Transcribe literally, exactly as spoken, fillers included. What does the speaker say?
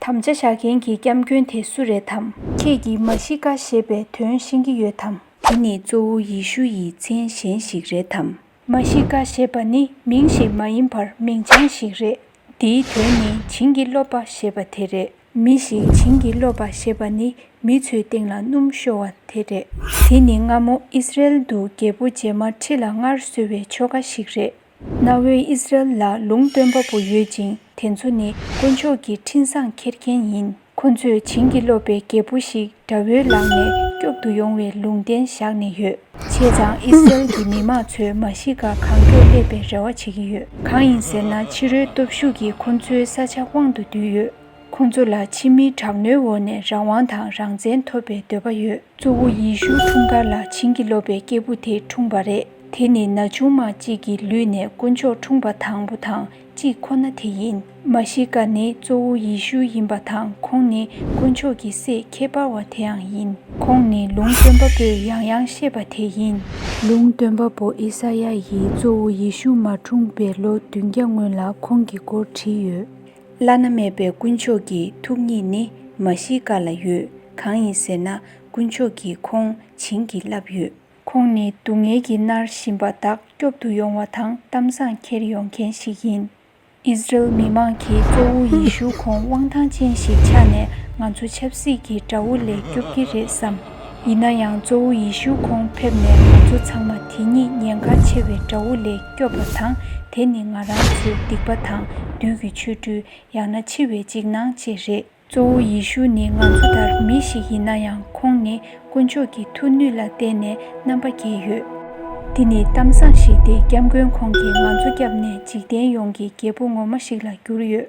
དམ་བཅའ་བཞག་མཁན་གྱི་སྐྱབས་མགོན་དེ་སུ་རེད་དམ། ཁྱེད་ཀྱིས་མ་ཤི་ཀ་ཞེས་པའི་དོན་ཤེས་ཀྱི་ཡོད་དམ། དེ་ནི་གཙོ་བོ་ཡེ་ཤུ་ཡི་མཚན་གཞན་ཞིག་རེད་དམ། མ་ཤི་ཀ་ཞེས་པ་ནི་མིང་ཞིག་མ་ཡིན་པར་མིང་བྱང་ཞིག་རེད། དེའི་དོན་ནི་བྱིན་གྱིས་རློབ་པ་ཞེས་པ་དེ་རེད། མི་ཞིག་བྱིན་གྱིས་རློབ་པ་ཞེས་པ་ནི་མི་ཚོའི་སྟེང་ལ་སྣུམ་ཤོར་བ་དེ་རེད། དེ་ནི་སྔ་མོ་ཨིསི་རཱཨེལ་དུ་རྒྱལ་པོ་རྗེས་མ་ཁྲི་ལ་སྔར་གསོལ་བའི་ཆོ་ག་ཞིག་རེད། གནའ་བོའི་ཨིསི་རཱཨེལ་ལ་ལུང་སྟོན་པ་པོ་ཡོད་ཅིང་། དེ་ཚོ་ནི་དཀོན་མཆོག་གི་འཕྲིན་བཟང་འཁྱེར་མཁན་ཡིན། ཁོ་ཚོས་བྱིན་གྱིས་རློབ་པའི་རྒྱལ་པོ་ཞིག་དགྲ་བོའི་ལག་ནས་སྐྱོབ་ཏུ་ཡོང་བའི་ལུང་བསྟན་བཞག་ནས་ཡོད། བྱས་ཙང་ཨིསི་རཱཨེལ་གྱི་མི་མང་ཚོས་མ་ཤི་ཀ་གང་མགྱོགས་སླེབས་པའི་རེ་བ་བྱེད་ཀྱི་ཡོད། གང་ཡིན་ཟེར་ན། ཕྱི་རོལ་སྟོབས་ཤུགས་ཀྱིས་ཁོ་ཚོའི་ས་ཆ་དབང་དུ་བསྡུས་ཡོད། ཁོ་ཚོ་ལ་ཕྱི་མིའི་དྲག་གནོན་འོག་ནས་རང་དབང་དང་རང་བཙན་ཐོབ་པའི་འདོད་པ་ཡོད། གཙོ་བོ་ཡེ་ཤུ་འཁྲུངས་སྐར་ལ་བྱིན་གྱིས་རློབ་པའི་སྐྱེས་བུ་དེ་འཁྲུངས་པ་རེད། དེ་ནི་ན་ཆུང་མ་གཅིག་གི་ལུས་ནས་དཀོན་མཆོག་འཁྲུངས་པ་དང་པོ་དང་གཅིག་ཁོ་ན་དེ་ཡིན། མ་ཤི་ཀ་ནི་གཙོ་བོ་ཡེ་ཤུ་ཡིན་པ་དང་། ཁོང་ནི་དཀོན་མཆོག་གི་སྲས་ཁྱད་པར་བ་དེའང་ཡིན། ཁོང་ནི་ལུང་སྟོན་པ་པོས་ཡང་ཡང་བཤད་པ་དེ་ཡིན། ལུང་སྟོན་པ་པོ་ཨི་ས་ཡ་ཡིས་གཙོ་བོ་ཡེ་ཤུ་མ་འཁྲུངས་པའི་ལོ་བདུན་བརྒྱ་སྔོན་ལ་ཁོང་གི་སྐོར་བྲིས་ཡོད། བླ་ན་མེད་པའི་དཀོན་མཆོག་གི་ཐུགས་ཉིད་ནི་མ་ཤི་ཀ་ལ་ཡོད། གང་ཡིན་ཟེར་ན། དཀོན་མཆོག་གིས་ཁོང་བྱིན་གྱིས་བརླབས་ཡོད། ཁོང་ནི་སྡུག་བསྔལ་གྱིས་མནར་བཞིན་པ་དག་སྐྱོབ་ཏུ་ཡོང་བ་དང་གཏམ་བཟང་འཁྱེར་ཡོང་མཁན་ཞིག་ཡིན། ཨིསི་རཱཨེལ་མི་མང་གིས་གཙོ་བོ་ཡེ་ཤུ་ཁོང་དབང་ཐང་ཅན་ཞིག་ཆགས་ནས་ང་ཚོ་ཆབ་སྲིད་ཀྱི་དགྲ་བོ་ལས་སྐྱོབ་ཀྱི་རེད་བསམ། ཡིན་ན་ཡང་གཙོ་བོ་ཡེ་ཤུ་ཁོང་ཕེབས་ནས་ང་ཚོ་ཚང་མ་དེ་ཉིད་ཉེན་ཁ་ཆེ་བའི་དགྲ་བོ་ལས་སྐྱོབ་པ་དང་། དེ་ནི་ང་རང་ཚོའི་སྡིག་པ་དང་། བདུད་ཀྱི་ཆོ་འཕྲུལ། ཡང་ན་འཆི་བའི་འཇིགས་སྣང་བཅས་རེད། གཙོ་བོ་ཡེ་ཤུ་ནི་ང་ཚོ་ལྟར་མི་ཞིག་ཡིན་ན་ཡང་། ཁོང་ནི་དཀོན་མཆོག་གི་ཐུགས་ནུས་ལ་བརྟེན་ནས་རྣམ་པ་རྒྱས་ཡོད། འདི་ནི་གཏམ་བཟང་ཞིག་སྟེ། སྐྱབས་མགོན་ཁོང་གིས་ང་ཚོ་བསྐྱབས་ནས་འཇིག་རྟེན་ཡོངས་ཀྱི་རྒྱལ་པོ་ངོ་མ་ཞིག་ལ་གྱུར་ཡོད།